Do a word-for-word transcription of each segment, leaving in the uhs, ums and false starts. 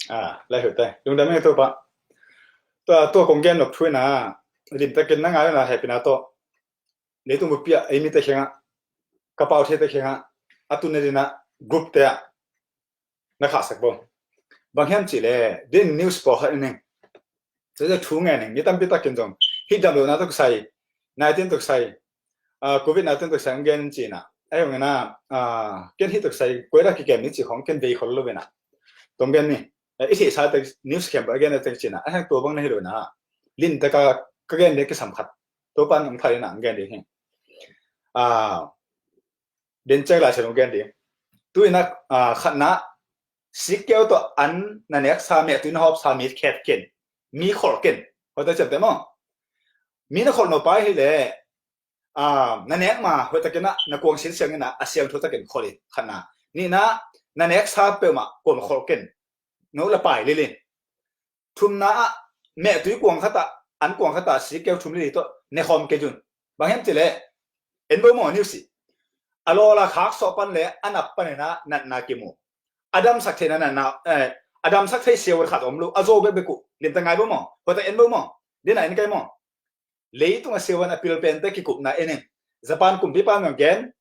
Ah, lai hu te. Lungdam ing Topa. Tua, tua kong gen nop thu ina, limtakin na ngai na hehpihna tawh. Leitung bup pi ah, ei mite kiangah, ka pau theite kiangah, a tun na dina group te ah, na khahsak bo. Bang hiam cih leh, din news pawlkhat in ning. Tua thu ngen ning, mi tampi takin zong. Hih damlohna tawh kisai, nineteen tawh kisai, ah, covid nineteen tawh kisai hong gen cihna. Ahi hong ina, ah, ken hih tawh kisai, koi dah kikem ni cih khong ken vei khol lo ve na. Tong gen ni. Eh, i theihsa te news khempeuh a gen te cihna. Ahi hong tua bang na hi lo na. Limtak a ka gen ding kisam khat. Topa'n hong phat ina hong gen ding hi. Ah, den cek lai sen hong gen ding. Tu ina, ah, khatna, sikkeu tawh an na neksa, mehtui na hawpsa mi khet ken, mi kholh ken. Hoih ta ciamteh maw. Mi na kholh nop pai hi leh, ah, na nek ma, hoih takin ah, na kuang sin siang ina, a siangtho takin kholh in, khatna. Nihna, na neksa peuhmah kuamah kholh ken. No la pai lilin. Thumna ah, mehtui kuang khat ah, an kuang khat ah, sikkeu thum li tawh, ne khawm kei un. Bang hiam cih leh, en bo maw, news hi. A lawla khak sawh pan leh, a nap pan ina, natna kimu. A damsak theihna natna, eh, a damsak thei siavuan khat om lo, a zo bekbek uh, limtak ngai bo maw, hoih tak en bo maw, din a en kai maw. Leitung a siavuan a pil pente kikupna en ing. Japan kumpipa in gen,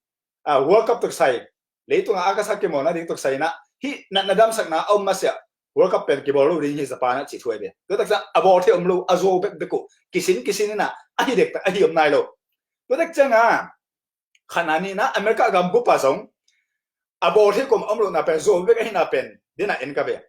ah, World Cup tawh kisai, leitung a a kasa kimawlna ding tawh kisai ina, hih natna damsakna a om masiah, World Cup pen kibawl lo ding hi Japan ah cih thu ahi ve. Tua tak ciang a bawl thei om lo, a zo bekbek uh, kisin kisin ina, a hi dektak, a hi om nai lo. Tua tak ciang a, khatna nihna, America gam bup ah zong, a bawl thei kuamah om lohna pen, zo bek ahihna pen, din a en ka ve.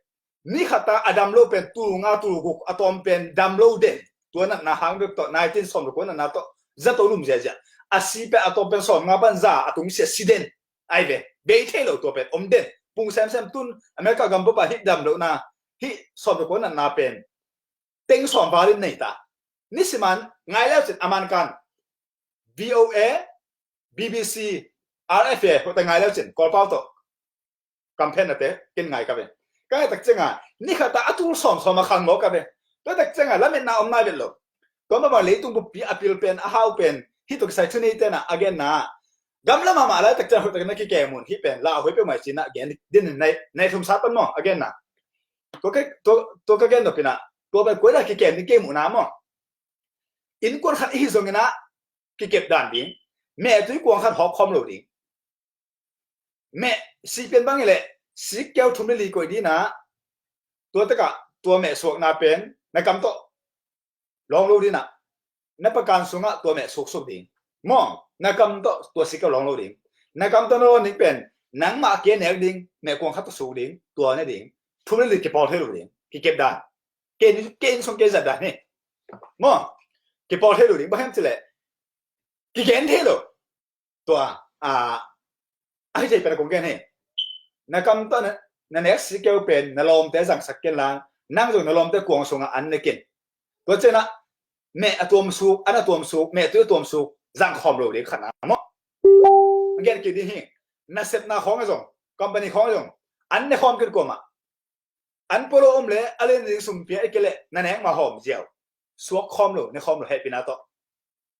Ni khat a a dam lo pen tul nga tul guk, a tawm pen dam lo den. Tua natna hang bek tawh, nineteen sawm le kua natna tawh, zato lum ziazia. A si pen a tawm pen sawm nga pan za a tung sia si den. Ai ve, bei thei lo tua pen om den. Pung semsem tun, America gam bup ah hih dam lohna, hih sawm le kua natna pen teng sawm val in nei ta. Nisiman, ngai leu cin a man kan. V O A, B B C, R F A, hoih tak ngai leu cin, Kawlpau tawh. Kamphenna te, ken ngai ka ve. Ka ngai tak ciang a, ni khat a a tul sawm sawm a khang maw ka ve. Tua tak ciang a, lametna om nai vet lo. Tua mah bang leitung bup pi a pil pen, a hau pen, hih tawh kisai thu nei te na, a genna. Gamla mahmah lai tak ciang hoih tak na kikem un, hih pen, la a hoih peuhmah cihna, gen, din nei, nei thum sat pan maw, a genna. Tua ka, tua, tua ka gen nop ina, tua pen koi dah kikem ni kem uh na maw. Innkuan khat i hi zong ina, kikep dan ding. Mehtui kuang khat hawp khawm lo ding. Meh, si pen bang hi leh, sikkeu thum le li koih ding ina, tua tak ah, tua meh suakna pen, na kam tawh lawng lo ding ina, na pakan sungah tua meh suksuk ding. Maw, na kam tawh tua sikkeu lawng lo ding. Na kam tawh na lawn ding pen, nangmah kia nek ding, meh kuang khat tawh suk ding, tua ne ding. Thum le li kipawl thei lo ding, kikep dan. Kei, kei inn sung kei zat dan hi. Maw, kipawl thei lo ding, bang hiam cih leh, kigen thei lo. Tua, a, a hi thei pen a kong gen hi. Na kam tawh na, na nek sikkeu pen, na lawmte zangsak ken la, nang zong na lawmte kuang sungah an ne ken. Tua ciang a, meh a tuam suk, an a tuam suk, mehtui a tuam suk, zang khawm lo ding khatna maw. Gen kik ding hi, nasepna khawng a zong, company khawng a zong, an ne khawm ken kuamah. An polo om leh, a len ding sum pia i ke leh, na nek ma hawm ziau. Suak khawm lo, ne khawm lo, hehpihna tawh.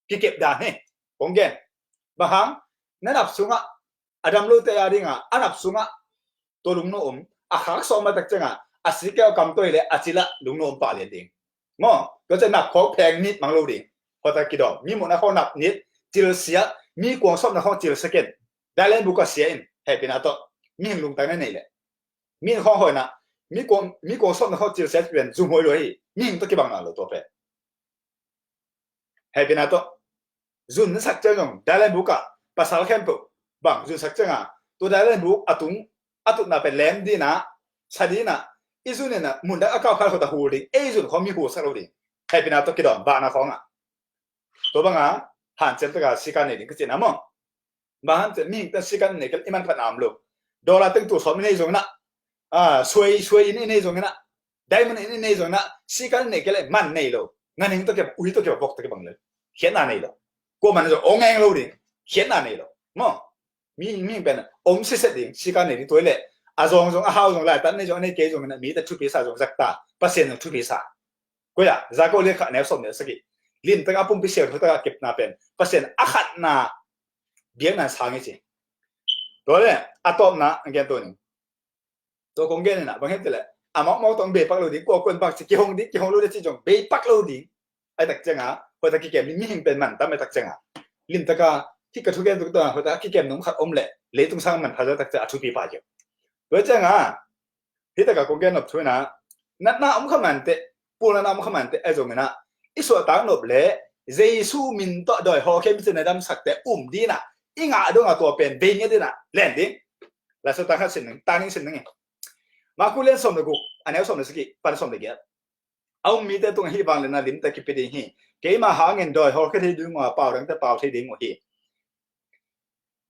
Kikep dan hi, kong gen. Bang hang, na nap sungah, a dam lote a ding a, a nap sungah, tua lungno om, a khak sawm ma tak ciang a, a sikkeu a kam tawh hi leh, a cil ah lungno om pah lian ding. Maw, tua ciang nap khawk pheng nit mang lo ding. Hoih tak kidawm, mi muhna khawng nap nit, cil sia, mi kuang sawmna khawng cil sia ken. Dailen buk ah sia in, hehpihna tawh, mihing lungtang na nei leh. Mihing khawng hoihna, mi kuang, mi kuang sawmna khawng cil sia pen, zum huai lo hi, mihing tawh kibang na lo tua pen. Hehpihna tawh, zunsak ciang zong, dailen buk ah, pasal khempeuh, bang, zunsak ciang a, tua dailen buk, a tung, a tutna pen lem ding ina, sa ding ina, i zun ina, mun dak a kau khal khut a hul ding, ei zun khawng mi hulsak lo ding. Hehpihna tawh kidawm, vahna khawng ah. Tua bang a, hanciam tak a sikan nei ding ka cihna maw. Bang hanciam, mihing ten sikan nei kei leh i manphatna om lo. Dollar teng tul sawm i nei zong ina, a, suai, suai in i nei zong ina, diamond in i nei zong ina, sikan nei kei leh man nei lo. Nganing tawh kibang, ui tawh kibang, vok tawh kibang lo. Khiatna nei lo. Kuaman zong ong eng lo ding. Khiatna nei lo. Maw. Mi, mi pen om siset ding, sikan nei ding tua hi leh. A zawng zong, a hau zong, laitat nei zong, a nei kei zong ina, mite thupi sa zong zak ta, Pasian zong thupi sa. Koi ah, Jakob lian khat neu sawm neu sagih. Limtak a pumpi siangtho tak a kepna pen, Pasian a khatna biakna sang hi ci. Tua leh, a tawpna, a gen tua ning. Tua kong gen ina, bang hiam cih leh, a mawkmawk tawh hong bei pak lo ding, kuakuan bang ci kihong ding, kihong lo ding ci zong bei pak lo ding. Ai tak cianga hoih tak kikem ding mihing pen man tam ai tak cianga. Limtaka hih ka thugen tuk tawh hoih tak a kikem nung khat om leh leitung sang man pha zia tak cianga a thupi pa keu. Tua cianga hih taka kong gen nop thu ina, natna om kha mante, pulnatna om kha mante, ai zong ina i suahtak nop le Jesu min tawh dawi hawlkhia mi cina damsakte um dina i ngah donga tua pen bei nge dina len ding. Laisa tang khat sin ning, tang ning sin ning. Maku lian sawm le guk, a neu sawm le sagih pan sawm le giat. A um mite tungah hih vangliatna limte kipi ding hi. Keima hangin dawi hawlkhia thei ding uh a, pau dangte pau thei ding uh hi.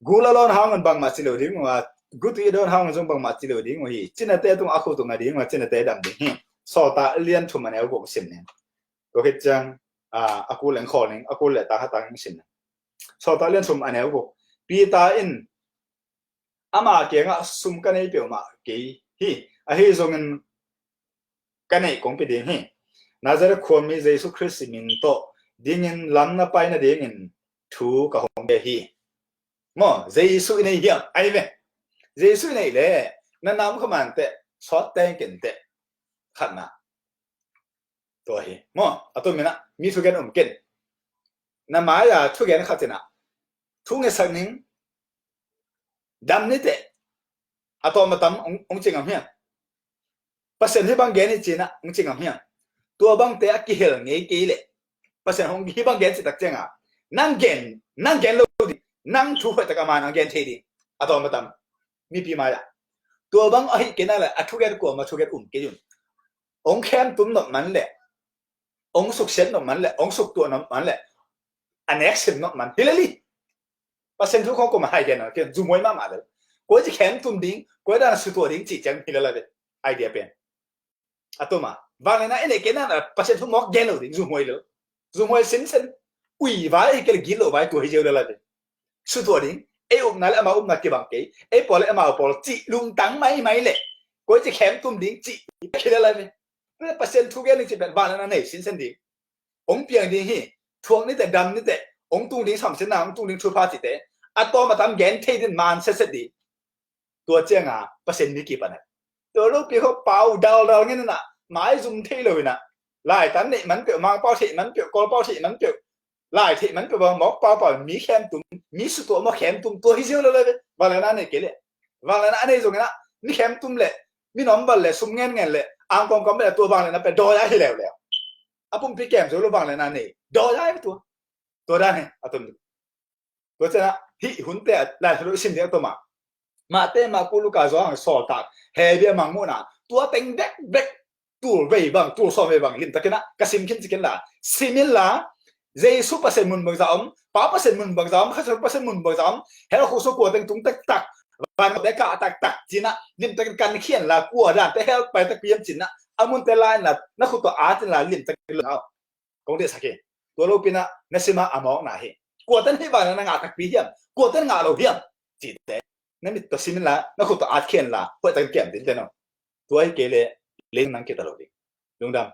Gul a lawn hangun bangmah ci lo ding uh a, gutui a dawn hangun zong bangmah ci lo ding uh hi. Cinate tungah a khut uh nga ding uh a, cinate dam ding hi. Sawltak lian thum a neu guk sim ning. Tua khit ciang a kul leng khawl ning, a kul le tang khat tang ning sim ning. Sawltak lian thum a neu guk. Peter in ama kiangah sum ka nei peuhmah kei hi, ahi zongin ka neih kong pia ding hi. Nazareth khuami Jesu Khrist min tawh dingin lam na pai nadingin thu ka hong pia hi. Maw, Jesu i nei hiam? Ai ve. Jesu i nei le na nam khamante sawt teng kente khatna. Tua hi maw, a tum ina mi thugen um ken. Na mai-a thugen khat ina thu ngetsak ning. Dam nite a tawm a tam hong ci ngam hiam? Pasian hih bang gen hi cina hong ci ngam hiam? Tua bangte a kihel ngei kei leh Pasian hong hih bang gen citak cianga nang gen, nang gen lo ding, nang thu hoih tak a man a gen thei ding. A tawm a tam mipi mai-ah tua bang ahi kei na le a thugen kuama thugen um kei un. Hong khem tum nop man le hong suksiat nop man le hong suktuah nop man le a nek sim nop man hi le li. Pasian thu khong kuama hai gen nop kei un, zumhuai mahmah le. Koi ci khem tum ding, koi dan a sutuah ding ci ciang hi le la ve. Idea pen a tuma vangliatna i neih kei na Pasian thu mawk gen lo ding, zumhuai lo. Zumhuai sinsen. Ui vai hi kei le git lo vai tua hi ziau le la ve. Sutuah ding, ei upna le amau upna kibang kei, ei pawl le amau pawl cih lungtang maimai le koi ci khem tum ding cih hi le la ve. Pasian thu gen ding cih pen vangliatna nei sinsen ding. Hong piang ding hi. Thuak nite, dam nite, hong tung ding samsiatna, hong tung ding thupha cihte a tawm a tam gen thei din man setset ding. Tua cianga Pasian mi kipan a tua lopi kho pau daldal ngen ina mai zum thei lo ina. Laitan neih man peuh, Mangpau theih man peuh, Kawlpau theih man peuh, lai theih man peuh bang mawk paupau mi khem tum, mi sutuah maw khem tum tua hi ziau lo le ve. Vangliatna nei kei le vangliatna a nei zong ina mi khem tum le mi nawm bal le sum ngen ngen le ang kawm kawm le tua vangliatna pe dawi a hi leuleu. A pumpi kem zo lo vangliatna nei dawi a hi tua. Tua dan hi a tum. Tua ciana hih hunte a lai thalo i sim ding a toma. Mate, Maku, Luka, Johan, Sawltak hebia mangmuhna tua teng bekbek tul vei bang, tul sawm vei bang limtakina ka sim khin cikin la, simin la, Jesu Pasian mun bangza om, Pa Pasian mun bangza om, Kha Siangtho Pasian mun bangza om, hell khuk sung kua teng tung taktak, van te kah taktak cina limtakin kan khian la, kua dan te hell pai takpi hiam cina a munte la in la na khut tua atin la limtakin lo. Kong deihsak hi. Tua lopina na sima a mawkna hi. Kuaten hih vangliatna ngah takpi hiam? Kuaten ngah lo hiam? Cite na mit tawh simin la, na khut tawh at khian la, huaihtakin kiam dinte no. Tua hi kei le leitung nang kita lo ding. Lungdam.